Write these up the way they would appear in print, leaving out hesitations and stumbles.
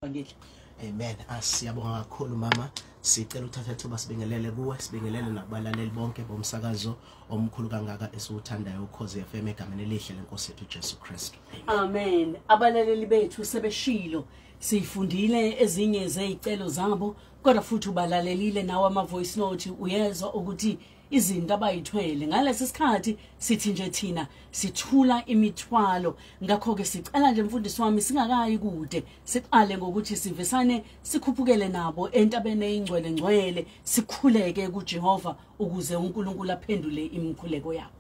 Mvangeli. Amen. Asiyabonga kakhulu mama. Sicela uthathe ithuba sibingelele kuwe, sibingelele nakubalaleli bonke bomsakazo omkhulu kangaka esiwuthandayo Ukhozi FM egameni elihle lenkosi yethu Jesu Kristu. Amen. Abalaleli bethu sebeshilo, sifundile ezinye zezicelo zabo, kodwa futhi ubalalelile nawe ama voice note, uyezwa ukuthi izinto abayithwele ngalesi sikhathi. Sithi nje thina sithula imithwalo, ngakho ke sicela nje mfundisi wami singakayi kude, siqale ngokuthi sivesane sikhuphukele nabo entabeni eyingcwele ngcwele, sikhuleke kuJehova ukuze uNkulunkulu aphendule imikhuleko yabo.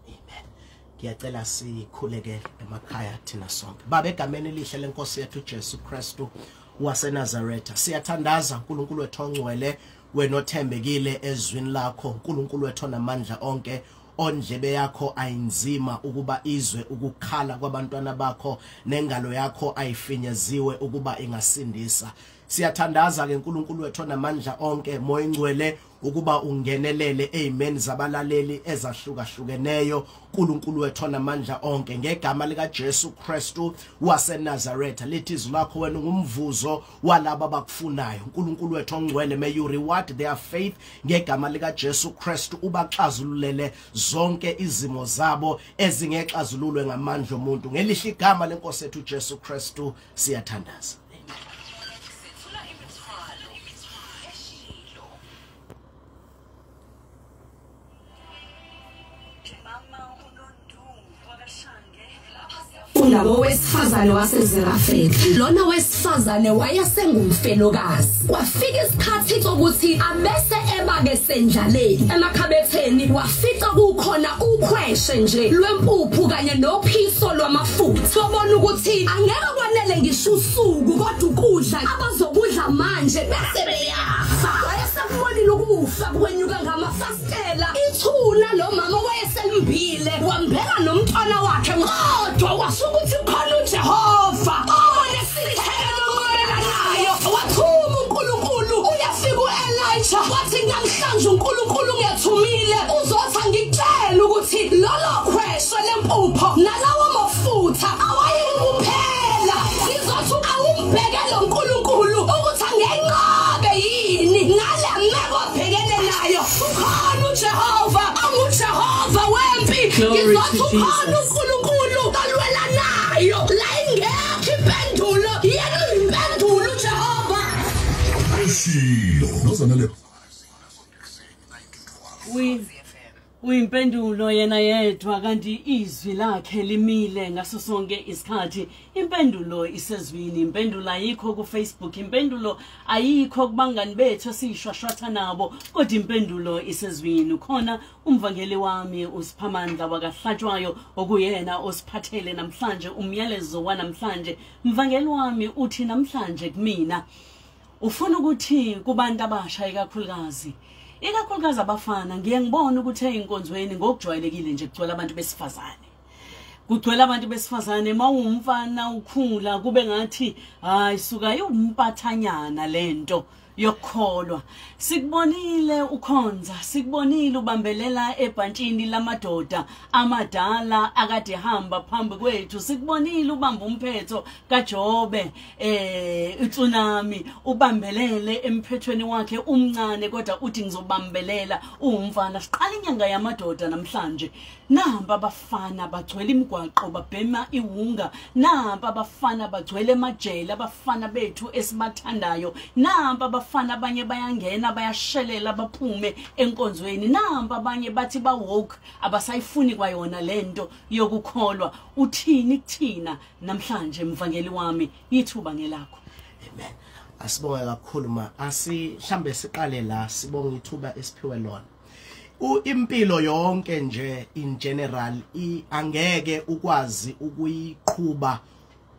Amen. Ngiyacela sikhuleke emakhaya thina sonke. Baba, egameni elihle lenkosi yethu Jesu Kristu waseNazaretha, siyathandaza uNkulunkulu wethu ongcwele, wena othembekile ezwini lakho, uNkulunkulu wethu onamandla onke, ondlebe yakho ayinzima ukuba izwe ukukhala kwabantwana bakho, nengalo yakho ayifinyeziwe ukuba ingasindisa. Siyathandaza ke uNkulunkulu wethu onamandla onke, Moya Ingcwele, ukuba ungenelele ezimeni zabalaleli ezahlukahlukeneyo, uNkulunkulu wethu onamandla onke, ngegama lika Jesu Kristu waseNazaretha. Lithi izwi lakho, wena ungumvuzo walabo abakufunayo. uNkulunkulu wethu ongcwele, may you reward their faith ngegama lika Jesu Kristu, ubaxazululele zonke izimo zabo ezingexazululwe ngamandla omuntu. Ngelihle igama lenkosi yethu Jesu Kristu siyathandaza. Unabo wesifazane waseZerafeti. Lona wesifazane wayesengumfelokazi. Kwafika isikhathi sokuthi abese ebake sendlaleni emakhabetheni, wafica kukhona ukhweshe nje lwempuphu kanye nophiso lwamafutha. Wabona ukuthi angeke kwanele ngisho usuku, kodwa ukudla abazokudla manje bese beyafa. Wayesekubonile ukufa kwenyuka ngamafasitela. Ithuna lo mama wayeselimbile, wambeka nomntwana wakhe, kodwa wasukuthi khona uJehova onesithelo nayo. Wathuma uNkulunkulu, uyafika uElijah, wathi namhlanje uNkulunkulu ngiyethumile, uzothi ngikutshela ukuthi lolo khweshe lempupho nalawo mafutha awayikuphela. Ngizothi awumbheke lo uNkulunkulu ukuthi angenqabe yini ngale meko abhekene nayo. Ukhona uJehova, anguJehova wempi. Ngizothi ukhona uNkulunkulu alwela nayo, la ingekho impendulo, yena uyimpendulo uJehova. Uyimpendulo yena yedwa, kanti izwi lakhe limile ngaso sonke isikhathi. Impendulo isezwini, impendulo ayikho ku Facebook, impendulo ayikho kubangani bethu esishwashwatha nabo, kodwa impendulo isezwini. Khona umvangeli wami uSiphamandla wakaHlatshwayo okuyena osiphathele namhlanje umyalezo wanamhlanje. Mvangeli wami, uthi namhlanje kumina ufuna ukuthi kubantu abasha, ikakhulukazi abafana, ngiye ngibona ukuthi eyinkonzweni ngokujwayelekile nje kugcwele abantu besifazane. Kugcwele abantu besifazane. Mawumfana ukhula kube ngathi hayi suka iwumpathanyana lento yokukholwa. Sikubonile ukhonza, sikubonile ubambelela ebhantshini lamadoda amadala akade hamba phambi kwethu, sikubonile ubamba umphetho kaJobe itsunami, ubambelele emphethweni wakhe umncane, kodwa uthi ngizobambelela uwumfana. Siqala inyanga yamadoda namhlanje. Namba abafana bagcwele imigwaqo, babhema iwunga, namba abafana bagcwele emajele, abafana bethu esibathandayo, namba abafana abanye bayangena bayashelela baphume enkonzweni, namba abanye bathi ba woke, abasayifuni kwayona lento yokukholwa. Uthini kuthina namhlanje mvangeli wami? Ithuba ngelakho. Amen. Asibonge kakhulu ma. Asihlambe siqale la, sibonge ithuba esiphiwe lona. Impilo yonke nje in general angeke ukwazi ukuyiqhuba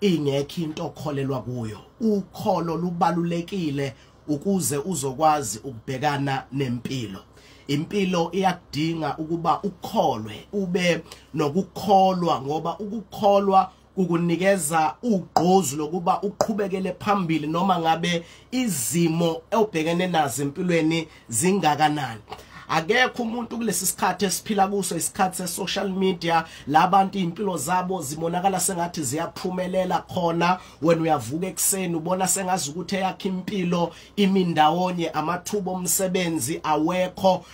ingekho into okholelwa kuyo. Ukholo lubalulekile ukuze uzokwazi ukubhekana nempilo. Impilo iyakudinga ukuba ukholwe, ube nokukholwa, ngoba ukukholwa kukunikeza ugqozi lokuba uqhubekele phambili noma ngabe izimo obhekene nazo empilweni zingakanani. Akekho umuntu kulesi sikhathi esiphila kuso, isikhathi se-social media, labantu impilo zabo zimonakala sengathi ziyaphumelela khona. Wena uyavuka ekseni ubona sengazi ukuthi eyakhe impilo imindawonye, amathuba omsebenzi awekho.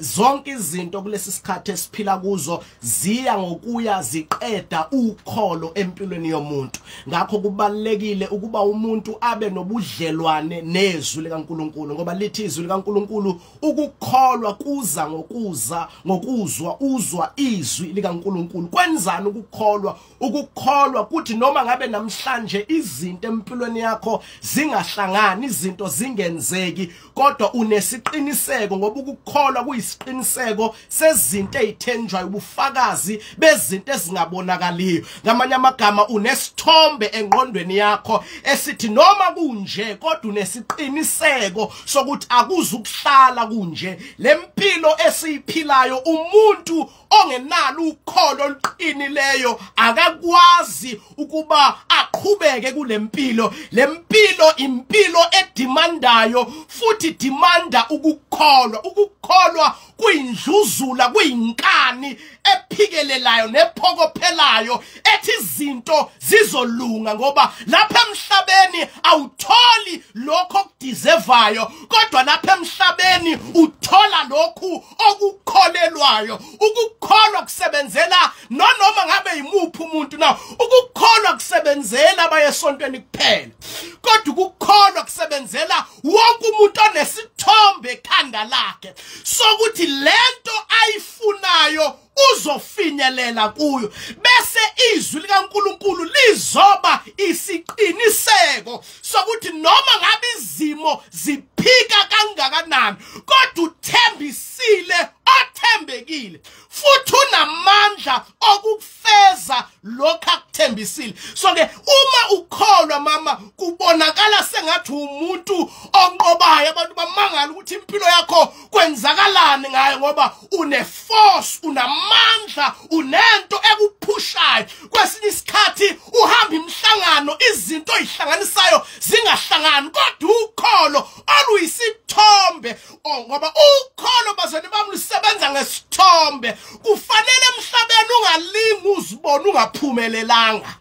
Zonke izinto kulesi sikhathi esiphila kuzo ziya ngokuya ziqeda ukholo empilweni yomuntu. Ngakho kubalekile ukuba umuntu abe nobudlelwane nezwi likaNkuluNkulu, ngoba lithi izwi likaNkuluNkulu ukukholwa kuza ngokuza ngokuzwa, uzwa izwi likaNkuluNkulu. Kwenzani ukukholwa? Ukukholwa kuthi noma ngabe namhlanje izinto empilweni yakho zingahlangani, izinto zingenzeki, kodwa unesiqiniseko, ngoba ukukholwa kuyisiqiniseko sezinto ezithenjwayo, ubufakazi bezinto ezingabonakaliyo. Ngamanye amagama unesithombe engqondweni yakho esithi noma kunje, kodwa unesiqiniseko sokuthi akuzukuhlala kunje. Lempilo esiyiphilayo, umuntu ongenalo ukholo oluqinileyo akakwazi ukuba aqhubeke kulempilo. Lempilo impilo edemandayo, futhi demanda ukukholwa. Ukukholwa kuyindluzula, kuyinkani ephikelelayo nephokophelayo ethi izinto zizolunga, ngoba lapha emhlabeni awutholi lokho okudeservayo, kodwa lapha emhlabeni uthola lokhu okukholelwayo. Ukukholwa kusebenzela noma ngabe yimuphi umuntu. Na ukukholwa kusebenzela abayesontweni kuphela, kodwa ukukholwa kusebenzela wonke umuntu onesithombe ekhanda lakhe sokuthi lento ayifunayo uzofinyelela kuyo, bese izwi likaNkuluNkulu lizoba isiqiniseko sokuthi noma ngabe izimo ziphika kangakanani, kodwa uthembisile othembekile futhi unamandla okufeza lokho akuthembisile. So ke uma ukholwa, mama, kubonakala sengathi umuntu onqobayo, abantu bamangala ukuthi impilo yakho kwenzakalani ngayo, ngoba une force, unamandla, unento ekuphushayo. Kwesinye isikhathi uhamba imihlangano, izinto oyihlanganisayo zingahlangani, kodwa ukholo oluyisithombe, ngoba ukholo bazali bami lusebenza ngesithombe. Kufanele emhlabeni ungalingi uzibone ungaphumelelanga.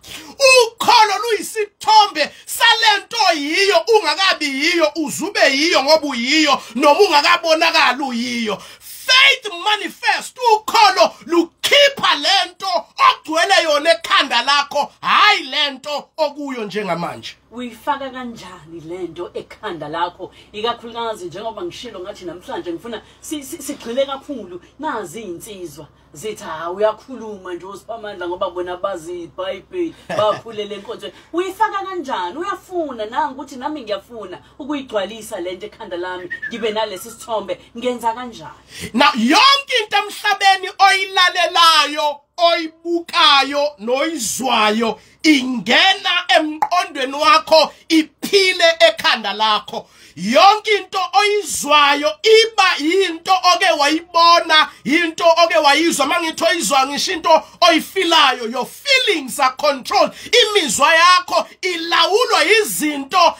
Ukholo luyisithombe salento yiyo, ungakabi yiyo, uzube yiyo ngoba uyiyo, noma ungakabonakali uyiyo. Faith manifest, ukholo lukhipha lento ogcwele yona ekhanda lakho, hayi lento okuyo njengamanje. Uyifaka kanjani lento ekhanda lakho, ikakhulukazi njengoba ngishilo ngathi namhlanje ngifuna sigxile kakhulu nazi izinsizwa zithi ha uyakhuluma nje uSiphamandla ngoba bona bazi iBhayibheli, bakhulele enkonzweni. Uyifaka kanjani? Uyafuna nanga ukuthi nami ngiyafuna ukuyigcwalisa lento ekhanda lami, ngibe nalesi sithombe, ngenza kanjani? Na yonke into emhlabeni oyilalelayo, oyibukayo noyizwayo ingena emqondweni wakho, iphile ekhanda lakho. Yonke into oyizwayo iba into oke wayibona, into oke wayizwa. Mangithi oyizwa ngisho into oyifilayo. Your feelings are controlled. Imizwa yakho ilawulwa izinto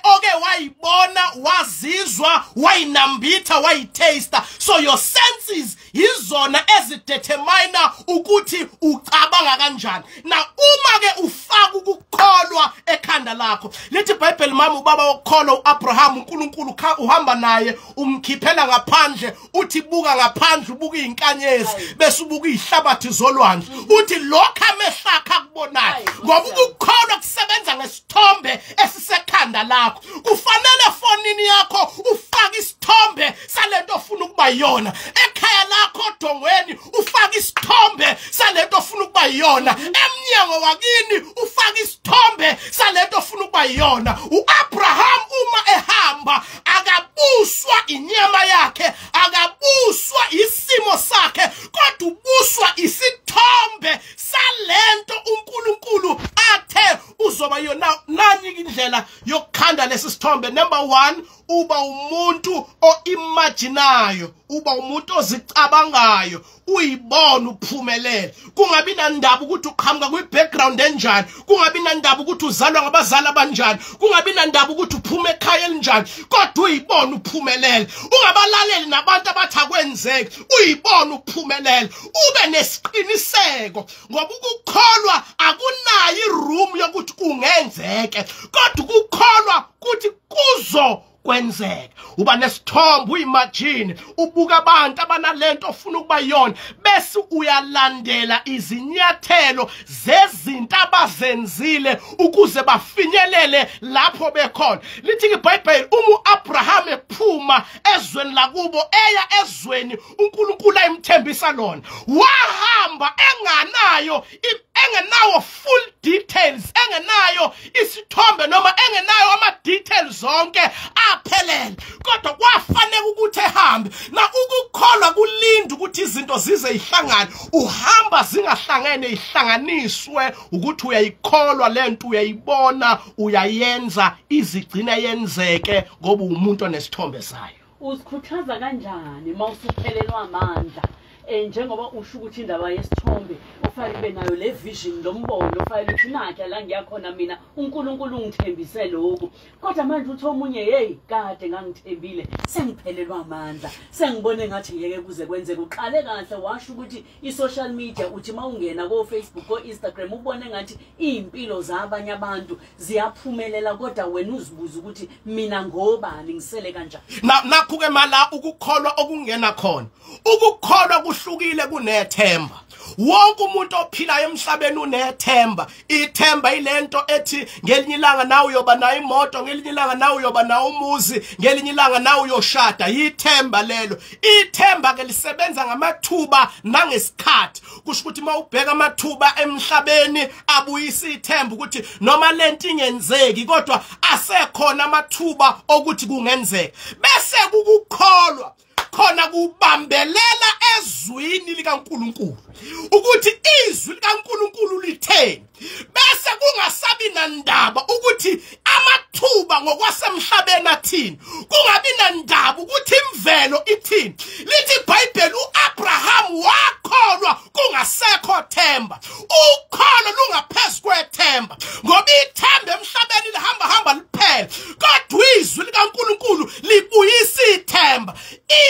oke wayibona, wazizwa, wayinambitha, wayitaste. So your senses izona ezidetermine ukuthi ucabanga kanjani. Na uma ke ufaka ukukholwa ekhanda lakho, lithi iBhayibheli, mama, ubaba wokukholwa uAbraham, uNkulunkulu uhamba naye, umkhiphela ngaphandle, uthi buka ngaphandle, ubuka izinkanyezi, bese ubuka izihlabathi zolwandle, uthi lokho amehlo akhe akubonayo. Ngoba ukukholwa kusebenza ngesithombe esisekhanda lakho. Kufanele efonini yakho ufake isithombe salento ofuna ukuba yiyona, ekhaya lakho odongweni ufake isithombe salento ofuna ukuba yiyona, emnyango wakini ufake isithombe salento ofuna ukuba yiyona. uAbraham uma ehamba akabuswa inyama yakhe, akabuswa isimo sakhe, kodwa ubuswa isithombe salento uNkulunkulu athe uzoba yona. Nani indlela yokukhanyisa Ukukhanda lesi sithombe, number 1, uba umuntu oimaginayo, uba umuntu ozicabangayo, uyibona uphumelele. Kungabi nandaba ukuthi uqhamuka kwi-background enjani, kungabi nandaba ukuthi uzalwa ngabazali abanjani, kungabi nandaba ukuthi uphuma ekhaya elinjani, kodwa uyibona uphumelele. Ungabalaleli nabantu abathi akwenzeki, uyibona uphumelele. Ube nesiqiniseko, ngoba ukukholwa akunayo iroom yokuthi kungenzeke, kodwa ukukholwa kuthi kuzo kwenzeka. Uba nesithombe, uimagine, ubuka abantu abanalento ofuna ukuba yona, bese uyalandela izinyathelo zezinto abazenzile ukuze bafinyelele lapho bekhona. Lithi iBhayibheli, uma uAbraham ephuma ezweni lakubo eya ezweni uNkulunkulu ayimthembisa lona, wahamba engenawo full details, engenayo isithombe noma engenayo ama details zonke aphelele, kodwa kwafanele ukuthi ehambe. Na ukukholwa kulinda ukuthi izinto zize ihlangane, uhamba zingahlangene, ihlanganiswe ukuthi uyayikholwa lento, uyayibona, uyayenza, izigcina yenzeke, ngoba umuntu onesithombe sayo. Uzikhuthaza kanjani mawusuphelelwa amandla? Njengoba usho ukuthi indaba yesithombe ufanele ube nayo le vision, lo mbono, ufanele uthi nakhe la ngiyakhona mina, uNkulunkulu ungithembise lokhu. Kodwa manje uthi omunye, hey, kade ngangithembile, sengiphelelwa amandla, sengibone ngathi ngeke kuze kwenzeke. Uqale kahle washo ukuthi i-social media, uthi mawungena ko-Facebook, ko-Instagram, ubone ngathi iy'mpilo zabanye abantu ziyaphumelela, kodwa wena uzibuza ukuthi mina ngobani, ngisele kanjani? Nakhu-ke mala ukukholwa okungena khona. Ukukholwa kuhlukile kunethemba. Wonke umuntu ophilayo emhlabeni unethemba. Ithemba ilento ethi ngelinye ilanga nawe uyoba nayo imoto, ngelinye ilanga nawe uyoba nawo umuzi, ngelinye ilanga nawe uyoshada. Ithemba lelo. Ithemba ke lisebenza ngamathuba nangesikhathi. Kusho ukuthi mawubheka amathuba emhlabeni abuyisa ithemba ukuthi noma lento ingenzeki, kodwa asekhona amathuba okuthi kungenzeka. Bese kukukholwa khona kubambelela ezwini likaNkulunkulu, ukuthi izwi likaNkulunkulu litheni, bese kungasabi nandaba ukuthi amathuba ngokwasemhlabeni athini, kungabi nandaba ukuthi imvelo ithini. Lithi iBhayibheli, uAbraham wakholwa kungasekho themba. Ukholo lungaphezu kwethemba, ngoba ithemba emhlabeni lihamba hamba liphele, kodwa izwi likaNkulunkulu libuyisa ithemba.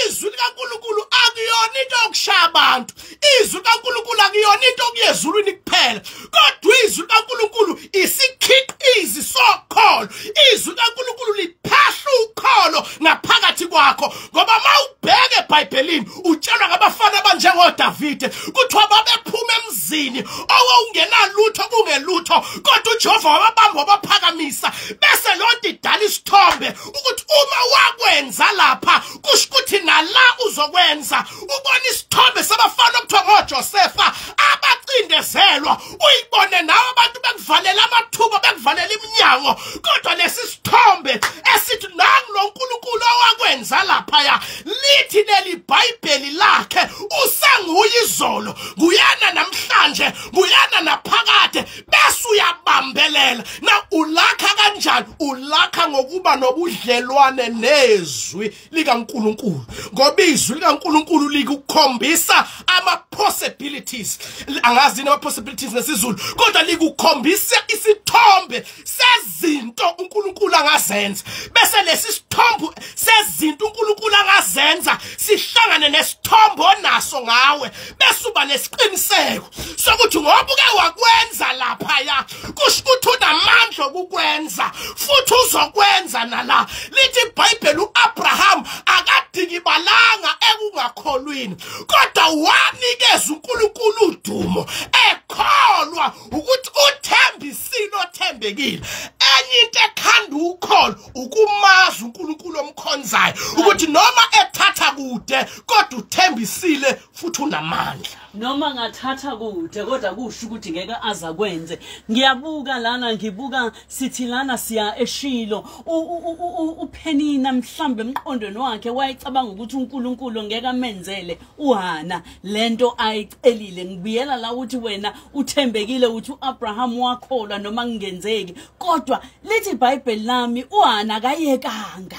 Izwi likaNkulunkulu akuyona into yokushaya abantu, izwi likaNkulunkulu akuyona into okuyezulwini kuphela, kodwa izwi likaNkulunkulu isikhiqizi sokholo. Izwi likaNkulunkulu liphahla ukholo ngaphakathi kwakho, ngoba mawubheke eBhayibhelini utshelwa ngabafana abanjengoDavide, kuthiwa babephuma emzini owawungenalutho kungelutho, kodwa uJehova wababamba wabaphakamisa. Bese lonto idala isithombe ukuthi uma wakwenza lapha kusho ukuthi nala uzokwenza. Ubona isithombe sabafana okuthiwa ngoJosefa abacindezelwa, uyibone nawe abantu bekuvalela amathuba, bekuvalela iminyango, kodwa lesi sithombe esithi nangu lo nkulunkulu owakwenza laphaya, lithi leli Bhayibheli lakhe usenguye izolo, nguyena namhlanje, nguyena naphakade. Bese uyabambelela. Na ulakha kanjani? Ulakha ngokuba nobudlelwane nezwi likaNkulunkulu, ngoba izwi likaNkulunkulu likukhombisa ama possibilities. Angazi nama possibilities nesiZulu, kodwa likukhombisa isithombe sezinto uNkulunkulu angazenza. Bese lesi sithombe sezinto uNkulunkulu angazenza sihlangane nesithombe onaso ngawe, bese uba nesiqiniseko sokuthi ngoba uke wakwenza laphaya kusho ukuthi unamandla okukwenza futhi uzokwenza nala. Lithi iBhayibheli, uAbraham akadikibalanga ekungakholwini, kodwa wanikeza uNkulunkulu udumo, ekholwa ukuthi uthembisile othembekile. Enye into ekhanda ukholo ukumazi uNkulunkulu omkhonzayo, ukuthi noma ethatha kude kodwa uthembisile futhi unamandla. Noma ngathatha kude kodwa kusho ukuthi ngeke aza kwenze. Ngiyabuka lana, ngibuka sithi lana siya eShilo, uPhenina mhlambe emqondweni wakhe wayecabanga ukuthi uNkulunkulu ngeke amenzele uHana lento ayicelile. Ngibuyela la ukuthi wena uthembekile, uthi uAbraham wakholwa noma kungenzeki, kodwa Lithi iBhayibheli lami uHana akayekanga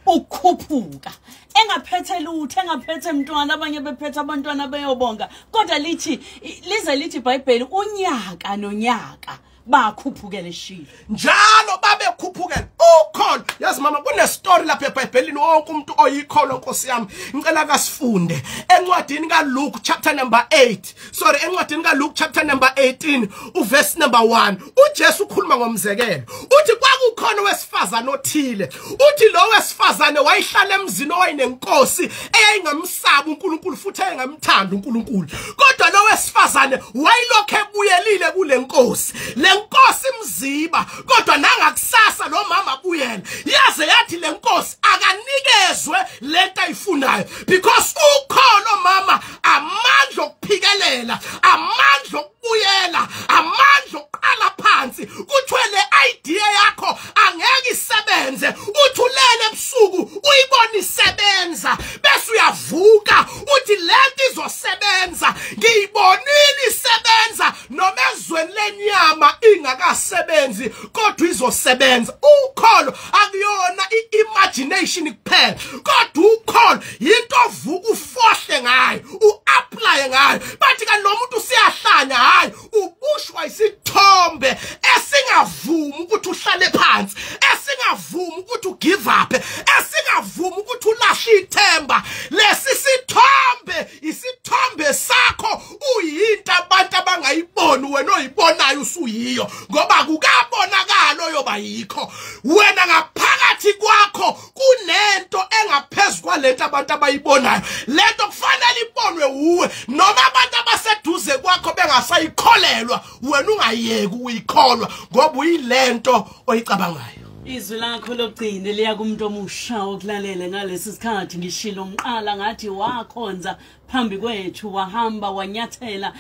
ukukhuphuka, engaphethe lutho, engaphethe mntwana, abanye bephethe abantwana beyobonga, kodwa lithi lize lithi iBhayibheli unyaka nonyaka bakhuphukele eShilo. Njalo babekhuphukela ukholo. Yazi mama, kune story lapha eBhayibhelini wonke umuntu oyikholwa, Nkosi yami, ngicela kasifunde encwadini kaLuke chapter number 8, sorry, encwadini kaLuke chapter number 18 uverse number 1. uJesu ukhuluma ngomzekelo, uthi kwakukhona wesifazane othile, uthi lo wesifazane wayihlala emzini owayinenkosi eyayingamsaba uNkulunkulu futhi eyayingamthanda uNkulunkulu, kodwa lo wesifazane wayilokhu ebuyelile kule nkosi. Le nkosi imziba, kodwa nangakusasa lo mama abuyele. Yaze yathi le nkosi akanikezwe lento ayifunayo, because ukholo mama, amandla okuphikelela, amandla okubuyela, amandla okuqala phansi. Kuthiwe le idea yakho angeke isebenze, uthi ulele ebusuku uyibona isebenza, bese uyavuka uthi lento izosebenza, ngiyibonile isebenza, noma ezweni lenyama ingakasebenzi kodwa izosebenza. Ukholo akuyona i-imagination kuphela, kodwa ukholo yinto ovuka ufohle ngayo, u-apply ngayo. Bathi kanti lo muntu usiyahlanya, hayi, ubushwa isithombe esingavumi ukuthi uhlale phansi, esingavumi ukuthi ugive up, esingavumi ukuthi ulahle ithemba. Lesi sithombe isithombe sakho, uyinto abantu abangayiboni, wena oyibonayo usuyiyo, ngoba kukabonakala oyoba yikho. Wena ngaphakathi kwakho kunento engaphezulu kwalento abantu abayibonayo, lento kufanele ibonwe uwe, noma abantu abaseduze kwakho bengasayikholelwa, wena ungayeki uyikholwa ngoba uyilento oyicabangayo. Izwi lakho lokugcina liya kumuntu omusha okulalele ngalesi sikhathi. Ngishilo ngiqala ngathi wakhonza phambi kwethu, wahamba wanyathela.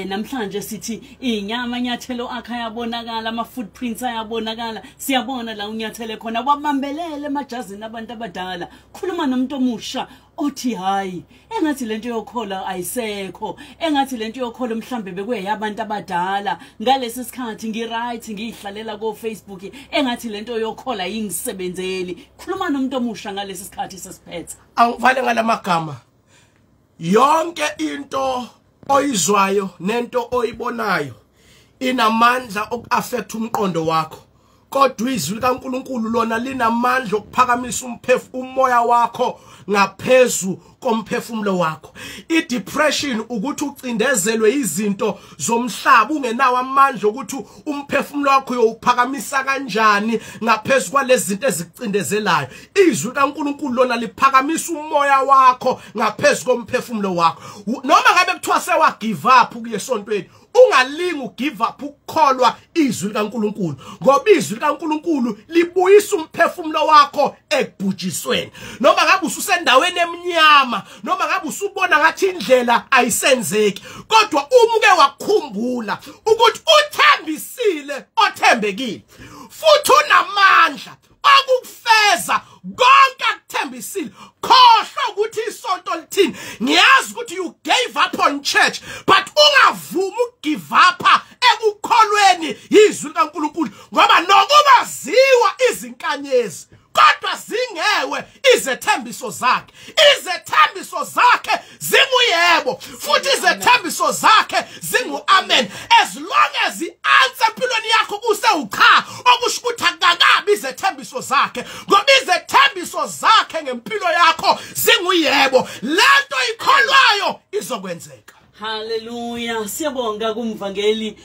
Namhlanje sithi inyama nyathelo akhe ayabonakala, ama footprints ayabonakala, siyabona la unyathele khona, wabambelele emajazini abantu abadala. Khuluma nomuntu omusha othi hayi, engathi lento yokhola ayisekho, engathi lento yokhola mhlambe bekuyabantu abadala, ngalesi sikhathi ngi-right ngiyihlalela ko Facebook, engathi lento yokhola ingisebenzeli. Khuluma nomuntu omusha ngalesi sikhathi sesiphetha. Angivale ngalamagama. Yonke into oyizwayo nento oyibonayo inamandla okuaffect umqondo wakho, kodwa izwi likaNkuluNkulu lona linamandla okuphakamisa umoya wakho ngaphezu komphefumulo wakho. I-depression ukuthi ucindezelwe izinto zomhlaba, ungenawo amandla ukuthi umphefumulo wakho uyowuphakamisa kanjani ngaphezu kwalezi zinto ezikucindezelayo. Izwi likaNkuluNkulu lona liphakamisa umoya wakho ngaphezu komphefumulo wakho. Noma ngabe kuthiwa sewa give up kuye esontweni, ungalingi ugive up ukukholwa izwi likaNkuluNkulu, ngoba izwi likaNkuluNkulu libuyisa umphefumulo wakho ekubhujisweni. Noma ngabe ususendaweni emnyama, noma ngabe usubona ngathi indlela ayisenzeki, kodwa uma uke wakhumbula ukuthi uthembisile othembekile futhi unamandla okufeza konke akuthembisile, khohlwa ukuthi isonto lithini. Ngiyazi ukuthi you gave up on church, but ungavumi ukugive up ekukholweni izwi likaNkuluNkulu, ngoba nokuba ziwa izinkanyezi kodwa zingewe izethembiso zakhe. Izethembiso zakhe zinguyebo futhi izethembiso zakhe zingu-amen. As long as i-answer empilweni yakho kusewucha, okusho ukuthi akukakabi izethembiso zakhe, ngoba izethembiso zakhe ngempilo yakho zinguyebo. Lento ikholwayo izokwenzeka. Hallelujah. Siyabonga kumvangeli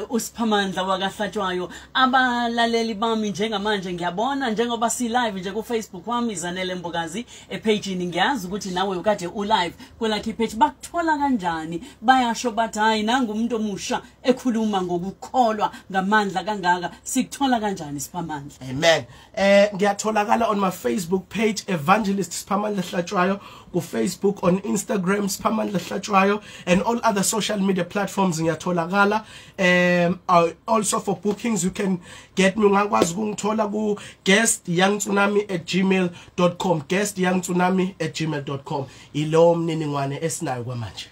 uSiphamandla wakaHlatshwayo. Abalaleli bami njengamanje ngiyabona njengoba si live nje ku Facebook wami Zanele Mbokazi epage-ini, ngiyazi ukuthi nawe ukade u live kwelakhe page. Bakuthola kanjani? Bayasho bathi hayi, nangu umuntu omusha ekhuluma ngokukholwa ngamandla kangaka. Sikuthola kanjani Siphamandla? Amen. Ngiyatholakala on my Facebook page, Evangelist Siphamandla Hlatshwayo, ku Facebook, on Instagram Siphamandla Hlatshwayo, and all other social media platforms ngiyatholakala. Also for bookings you can get me, ungakwazi ukungithola ku guestyoungtsunami@gmail.com, guestyoungtsunami@gmail.com. Ilo mniningwane esinayo kwamanje.